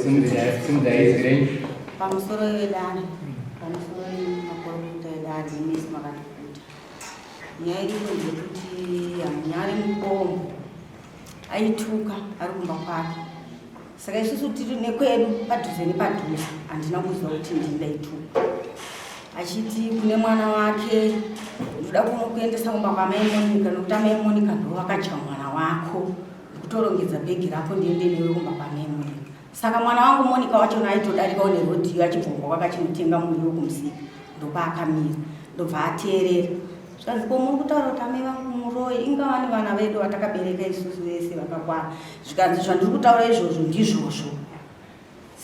Simudzai izwi renyu. Pamusoro vedare, pamusoro makorokota edare nemesi makatikuta. Nyaya iripo ndeyekuti hamunyari mukombo aituka ari kumba kwake. Saka isusu tiri nekwedu padhuze nepadhuze handina kuziva kuti ndini ndaituka. Achiti kune mwana wake ndoda kunokuendesa kumba kwamai Monica nokuti amai Monica ndo vakadya mwana wako. Kutorongedza bhegi rako ndiende newe kumba kwamai Monica. Saka mwana wangu Monica wachona aitodarikawo nerodhiyo achibva kumba kwake achinotenga muriwo kumusika ndopaakamira ndobva ateerera zvikanzi ko muri kutaura kuti amai vangu muroyi ingawani vana vedu vatakabereka isusu vese vakakwana zvikanzi zvandiri kutaura izvozvo ndizvozvo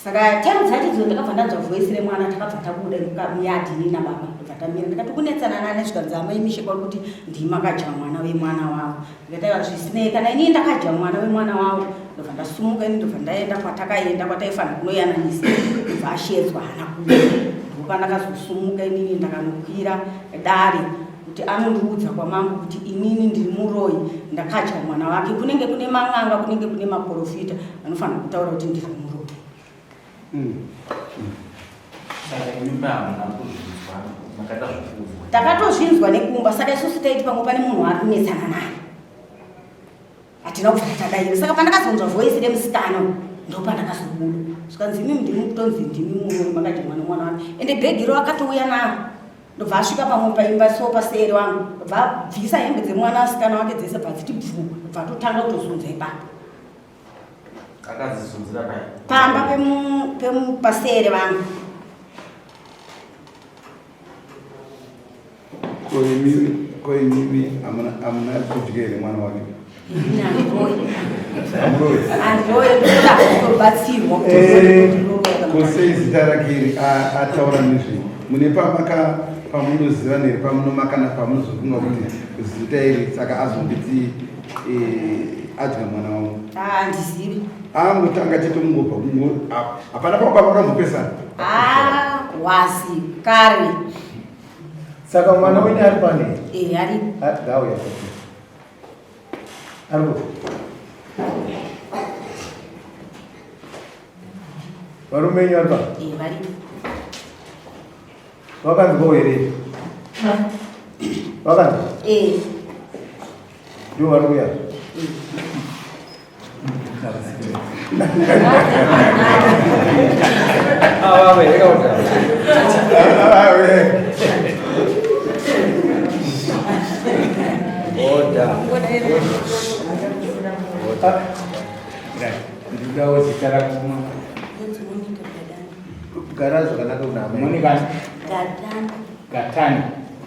saka time dzacho idzo ndakabva ndanzwa voice remwana takabva tabuda muyadhi ini nababa ndobva tamira ndikati kunetsana nani zvikanzi amai mishe kwari kuti ndimi makadya mwana wemwana wavo ndikati aiwa zvisinei kana inii ndakadya mwana wemwana wavo ndobva ndasumuka ini ndobva ndaenda kwatakaenda kwataifanira kunoyananisa ndobva ashedzwa hana kuuya ndopandakazosumuka inini ndakanokwira dare kuti anondiudza kwamambo kuti inini ndiri muroyi ndakadya mwana wake kunenge kune man'anga kunenge kune maporofita vanofanira kutaura kuti ndiri muroyi hmm. Takatozvinzwa nekumba saka isusu taiti pamwe pane munhu ari kunetsana naye hatina kubvira tadaira saka pandakazonzwa voice remusikana ndopandakazobuda zvikanzi imi ndimi kutonzi ndimi muroyi makadya mwana mwana wake ende bhegi iro akatouya naro ndobva asvika pamwe paimba so paseri wangu ndobva abvisa hembe dzemwana asikana wake dzese bva dziti bvu ndobva atotanga kutozunza ipapo Akadzizunzira pai? Pamba pemu pemu pasere vangu. Ko imimi ko imimi amuna amuna kudya here mwana wake? Ini handiroyi. Amuroyi. Handiroyi ndoda kutobatsirwa Eh, ko sei zita rake iri a- ataura nezvei? Mune pamaka pamunoziva here pamunomakana pamunozofunga kuti zita iri saka azonditi eh, adya mwana wangu ah, handizivi angotanga chete kungobva kungo hapana pamba pakambopesana ah, wasi kare saka mwana wenyu ari pane eh, ari ngauya ari kuti varume venyu vari pa eh, Vakanzwawo here? Vakanzwa? Eh. Ndivo vari kuya. Ndikudawo zita rako. Gara zvakanaka kuna amai. Monica. Gadani. Gatani.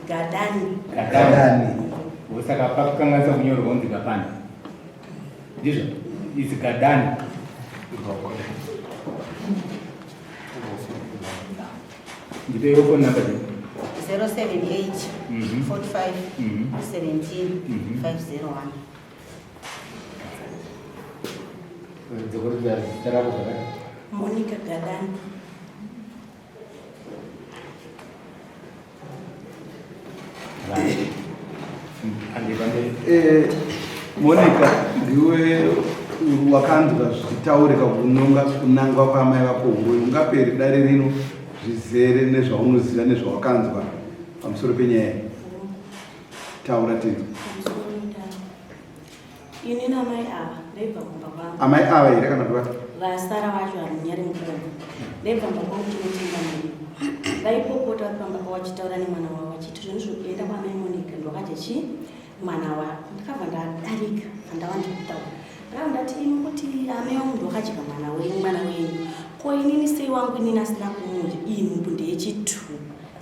Gadani. Gadani. Saka pakukanganisa kunyorwa kunzi Gapani. Ndizvo? It's Gadani. Ndipeiwo phone number dzenyu. 078 45 17 501. Dzokorera zita rako zvakare. Monica Gadani. Eh, Monica ndiwe wakanzwa zvichitaurika kunonga kunangwa kwaamai vako huroyi ungaperi dare rino zvizere nezvaunoziva nezvawakanzwa pamusoro penyaya iyi taura tinzwe Ini namai ava ndaibva kumba kwangu. Amai ava here kana kuti vasara vacho hamunyari mukoma. Ndaibva kumba kwangu tinotenga muriwo. Vaipopota vari pamba pavo vachitaura nemwana wavo vachiti zvinhu zvokuenda kwamai Monica ndwakadya chii mwana wako. Ndakabva ndadarika pandava ndikutaura. Ndakabva ndati imi kuti amai vangu ndwakadya mwana wenyu mwana wenyu. Ko inini sei wangu inini asina kumudya iyi nhumbu ndeyechitwo.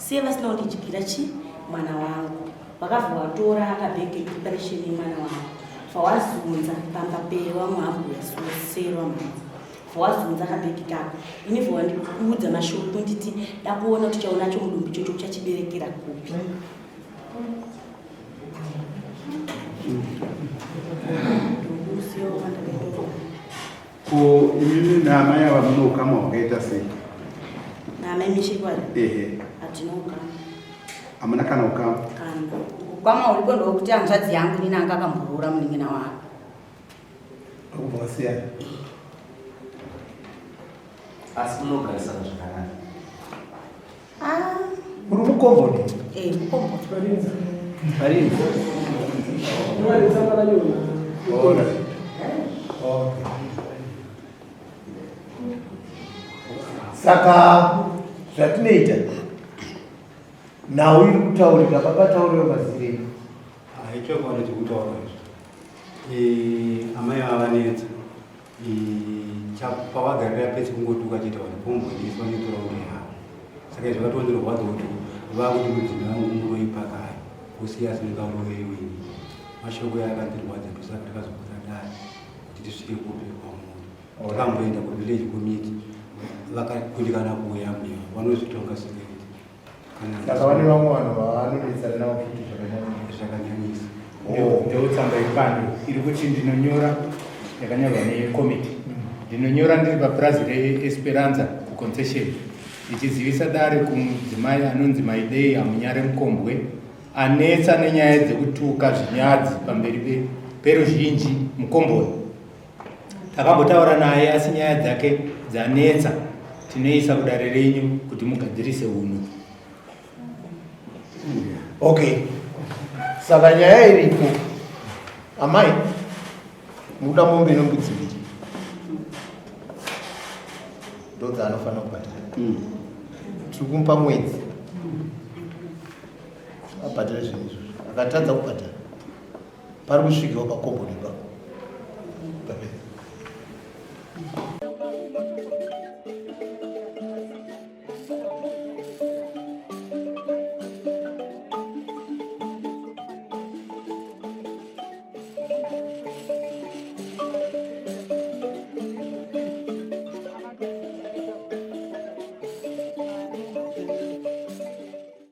Sei vasina kundidyira chii mwana wangu. Vakabva vatora akabhegi preparation yemwana wangu bvawazunza pamba pewamuhambuya soserwa mhanzi bvawazunza kabhegi kako ini bvawandiudza mashoko kunditi dakuona kuti chaunacho mudumbu ichocho uchachiberekera kupi Ko imimi naamai ava mune ukama hwakaita sei? Naamai Mishekwari? Ehe. Hatina ukama. Hamuna kana ukama? Kana. Ukama huripo ndokuti hanzvadzi yangu nini anga akamboroora munin'ina wako. Akubva wasiyana. Asi munogarisana zvakanaka? Ah. Uri mukomboni? Eh, mukomboni. Parinza. Ora. Okay. Saka zvatinoita nhau iri kutaurika pakatauriwa mazirei. Ichokwadi chekutaura izvo. Eh, amai vavanetsa. Pavagarira pese kungotuka chete vanhu pombonetsa vanotora kunge havo. Saka izvo zvakatondirwadza kuti vakuti mudzimai wangu muroyi pakare kusiya asingaroyiwi. Mashoko aya akandirwadza ndosaka ndakazokwira dare kuti tisvike kupi kwamuri. Takamboenda kuvillage committee vakakundikana kuuya mbuya vanozvitonga security. Saka vane vamwe vanhu vavanonetsana navo futi zvakanyanyisa. Zvakanyanyisa. Oh. Ndotsamba iri pano iri kuti ndinonyora yakanyorwa nekomiti. Ndinonyora ndiri papurazi reEsperanza kuconcession ndichizivisa dare kumudzimai anonzi Maidei Hamunyare Mukombwe anetsa nenyaya dzekutuka zvinyadzi pamberi peruzhinji mukomboni. Takambotaura naye asi nyaya dzake dzanetsa, tinoisa kudare renyu kuti mugadzirise unhu. Okay, saka nyaya iripo amai, mukuda mombe nembudzi mbiri ndodzaanofanira kubhadhara. Tiri kumupa mwedzi abhadhare zvinhu izvozvo, akatadza kubhadhara pari kusvikiwa pakomboni ipapo.